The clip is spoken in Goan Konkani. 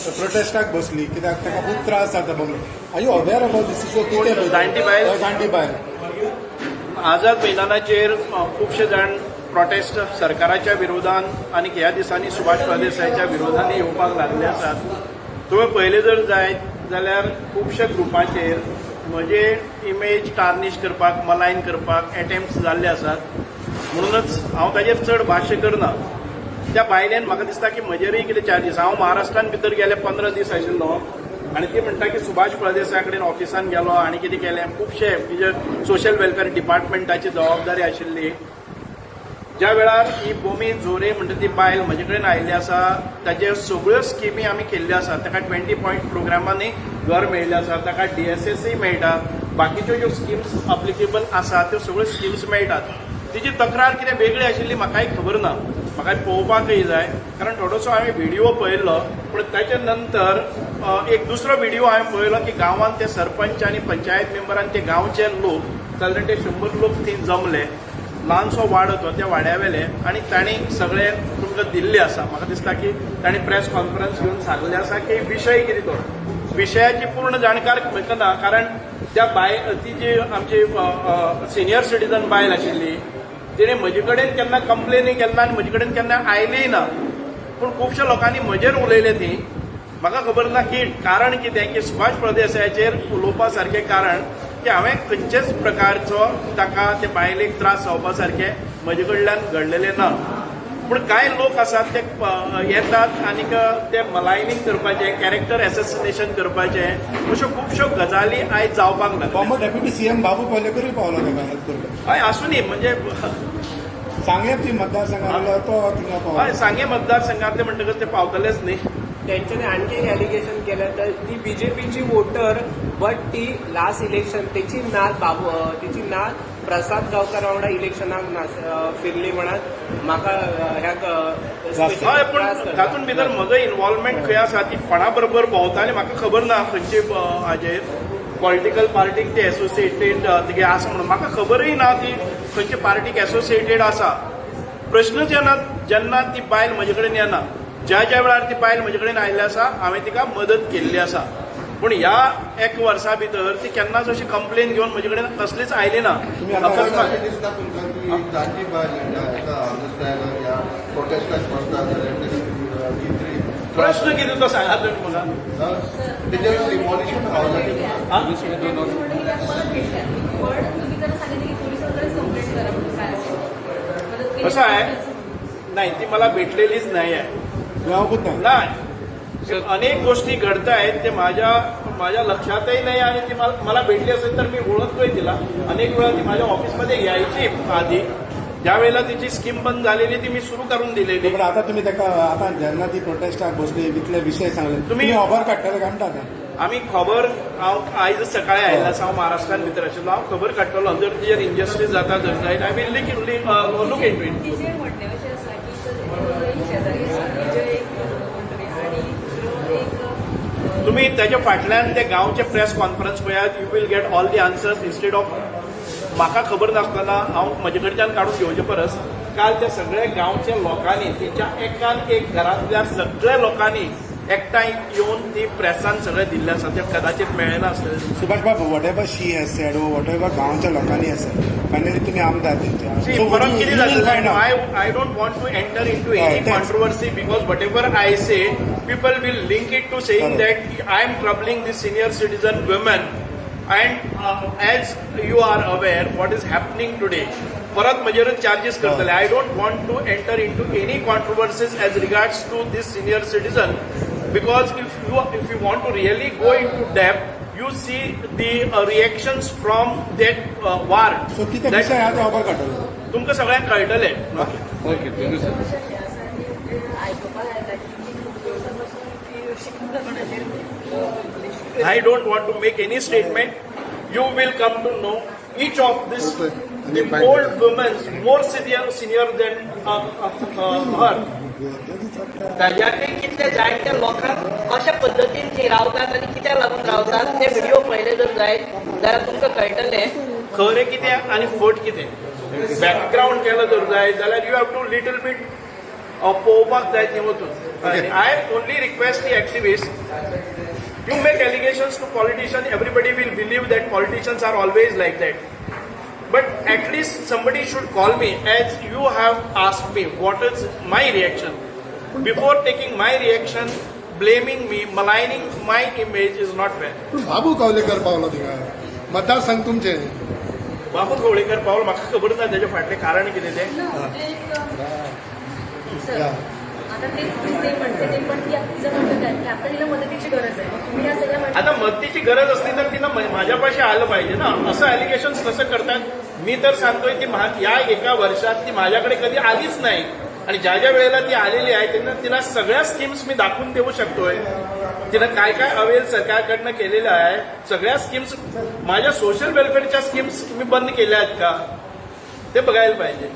प्रोटेस्टाक बसली कित्याक ताका खूब त्रास जाता bungalow. Are you aware about this issue? कितें? जाणटी बायल? हय, जाणटी बायल. आझाद मैदानाचेर खुबशे जाण प्रोटेस्ट सरकाराच्या विरोधान आनी ह्या दिसांनी सुभाष फळदेसायाच्या विरोधान येवपाक लागले आसात. तुवें पळयलें जर जायत जाल्यार खुबश्या ग्रुपाचेर म्हजे इमेज टार्निश करपाक, मलायन करपाक एटेम्प्ट जाल्ले आसात. म्हणूनच हांव ताजेर चड भाश्य करना. त्या बायलेन म्हाका दिसता की म्हजेरूय कितें चार्जीस. हांव महाराष्ट्रान भितर गेले 15 दीस आशिल्लो आनी ती म्हणटा की सुभाष फळदेसाया कडेन ऑफिसान गेलो आनी कितें केलें. खुबशे म्हणजे सोशल वेलफेअर डिपार्टमेंटाची जबाबदारी आशिल्ली. ज्या वेळार ही बोमी झोरे म्हणटा ती बायल म्हजे कडेन आयिल्ली आसा, ताजेर सगळ्यो स्किमी आमी केल्ल्यो आसात. ताका 20 पॉयंट प्रोग्रामांनी घर मेळिल्लें आसा, ताका डीएसएसय मेळटा, बाकीच्यो ज्यो स्किम्स अप्लिकेबल आसा त्यो सगळ्यो स्किम्स मेळटात. तिची तक्रार कितें वेगळी आशिल्ली म्हाकाय खबर ना. म्हाका पळोवपाकय जाय, कारण थोडोसो हांवें व्हिडिओ पळयल्लो. पूण ताच्या नंतर एक दुसरो व्हिडिओ हांवें पळयलो की गांवांत ते सरपंच आनी पंचायत मेंबर आनी ते गांवचे लोक सादारण ते 100 लोक थंय जमले. ल्हानसो वाडो तो, त्या वाड्यावेले आनी तांणी सगळे तुमकां दिल्ले आसा. म्हाका दिसता की तांणी प्रेस कॉन्फरन्स घेवन सांगलें आसा की विशय कितें तो. विशयाची पूर्ण जाणकार म्हाका ना, कारण त्या बाय ती जी आमची सिनियर सिटीजन बायल आशिल्ली, तिणें म्हजे कडेन केन्ना कंप्लेनय केन्ना आनी म्हजे कडेन केन्ना आयलीय ना. पूण खुबश्या लोकांनी म्हजेर उलयले ती. म्हाका खबर ना की कारण कितें की सुभाष फळदेसायाचेर उलोवपा सारकें, कारण की हांवें खंयचेच प्रकारचो ताका, ते बायलेक त्रास जावपा सारकें म्हजे कडल्यान घडलेलें ना. पूण कांय लोक आसात ते येतात आनीक ते मलायनींग करपाचें, कॅरेक्टर एसेसिनेशन करपाचें, अश्यो खुबश्यो गजाली आयज जावपाक लागल्या. फॉर्मर डेप्युटी सीएम बाबू पालेकरूय पावलो ताका हेल्प करपाक. हय, आसूं न्ही म्हणजे. सांगें ती मतदारसंघातलो तो थिंगा पावलो. सांगें मतदारसंघातले म्हणटकच ते पावतलेच न्ही. तेंच्यांनी आणखी एक एलिगेशन केलें तर ती बीजेपीची वोटर, बट ती लास्ट इलेक्शन तेची नात बाबू तेची नात प्रसाद गांवकार वांगडा इलेक्शनाक फिरली म्हणत म्हाका ह्या हय, पूण तातूंत भितर म्हजो इन्वॉल्वमेंट खंय आसा? ती कोणा बरोबर भोंवताली म्हाका खबर ना. खंयचे हाजेर पॉलिटिकल पार्टीक ते एसोसिएटेड तिगे आसा म्हणून म्हाका खबरूय ना. ती खंयचे पार्टीक एसोसिएटेड आसा प्रश्नच येना जेन्ना ती बायल म्हजे कडेन येना. ज्या ज्या वेळार ती बायल म्हजे कडेन आयिल्ली आसा, हांवें तिका मदत केल्ली आसा. पूण ह्या एक वर्सा भितर ती केन्नाच अशी कंप्लेन घेवन म्हजे कडेन कसलीच आयली ना. तुमी आता अकस्मात अशें दिसता तुमकां की जाणटी बायल हेका हांगा ह्या प्रोटेस्टाक बसता जाल्यार ताका कितें प्रश्न कितें तो सांगात तुमी म्हाका. तेजेर डिमॉलिशन हावजाचें हा? तुम्हाला भेटल्यात, पण तुम्ही त्यांना सांगितलं की पोलिसांकडेच कंप्लेंट करा म्हणून, काय असेल मदत केली. कसं आहे, नाही, ती मला भेटलेलीच नाही आहे. मेळोकूच ना? नाही, अनेक गोष्टी घडत आहेत, ते माझ्या माझ्या लक्षातही नाही. आणि ती मला मला भेटली असेल तर मी ओळखतोय तिला. अनेक वेळा ती माझ्या ऑफिसमध्ये यायची आधी. ज्या वेळेला तिची स्कीम बंद झालेली, ती मी सुरू करून दिलेली. पण आता तुम्ही ताका, आता जेन्ना ती प्रोटेस्टाक बसली, इतले विशय सांगले, तुम्ही- तुम्ही खबर काडटले काय म्हणटा आतां? आमी खबर, हांव आयज सकाळी आयिल्लो आसा, हांव महाराष्ट्रान भितर आशिल्लो. हांव खबर काडटलो. जर तिजेर इनजस्टीस जाता जर जायत, I will look into it. तिचे म्हणणें अशें आसा की तर एक शेजारी आसा, तिचे एक कोणतरी आणि दुसरो एक तुम्ही त्याच्या फाटल्यान ते गांवचे प्रेस कॉन्फरन्स पळयात. You will get all the answers. Instead of म्हाका खबर नासतना हांव म्हजे कडच्यान काडून घेवचे परस, काल त्या सगळ्या गांवच्या लोकांनी, तेच्या एकान एक घरांतल्या सगळ्या लोकांनी एकठांय येवन ती प्रेसान सगळें दिल्लें आसा. तें कदाचित मेळना आसतलें. सुभाष बाबू, whatever she has said, whatever गांवच्या लोकांनी आसा, फायनली तुम्ही आमदार तेंच्या. See, So परत कितें you will जातलें, find out. I don't want to enter into any तेच. controversy, because whatever I say, people will link it to saying that I am troubling the senior citizen women. And as you are aware what is happening today, परत म्हजेरूच चार्जीस करतले. I don't want to enter into any controversies as regards to this senior citizen, because if you want to really go into depth, you see the reactions from that ward. So कितें विशय आहा ते खबर काडटले. तुमकां सगळ्यांक कळटलें. Okay, thank you sir. अशें हें आसा की आयकुपाक येता की ती खूब दिवसां पासून ती अशी कोणाचेर I don't want to make any statement. You will come to know each of this the old women more senior than her. ताज्याकय कितले जायते लोकांक कशा पद्दतीन थंय रावतात आनी कित्याक लागून रावतात ते व्हिडिओ पळयले जर जायत जाल्यार तुमकां कळटलें. खरें कितें आनी फट कितें, बॅकग्रावंड केलं जर जाय जाल्यार you have to little bit पळोवपाक जाय थंय वचून. I only request the activist, you make allegations to politician, everybody will believe that politicians are always like that. But at least somebody should call me, as you have asked me what is my reaction. Before taking my reaction, blaming me, maligning my image is not fair. पूण बाबू कवलेकर पावलो थिंगा, मतदारसंघ तुमचे. बाबू कवळेकर पावलो, म्हाका खबर ना तेजे फाटलें कारण कितें तें. ना, ते एक, सर, आता ते जे म्हणते ते, पण ती तिचं म्हणणं काय की आता तिला मदतीची गरज आहे, मग तुम्ही या सगळ्या आता मदतीची गरज असली तर तिनं माझ्यापाशी आलं पाहिजे ना. असं ॲलिगेशन कसं करतात? मी तर सांगतोय की या एका वर्षात ती माझ्याकडे कधी आलीच नाही आणि ज्या ज्या वेळेला ती आलेली आहे त्यांना तिला सगळ्या स्कीम्स मी दाखवून देऊ शकतोय. तिनं काय काय अवेल सरकारकडनं केलेलं आहे, सगळ्या स्कीम्स, माझ्या सोशल वेलफेअरच्या स्कीम्स मी बंद केल्या आहेत का ते बघायला पाहिजे.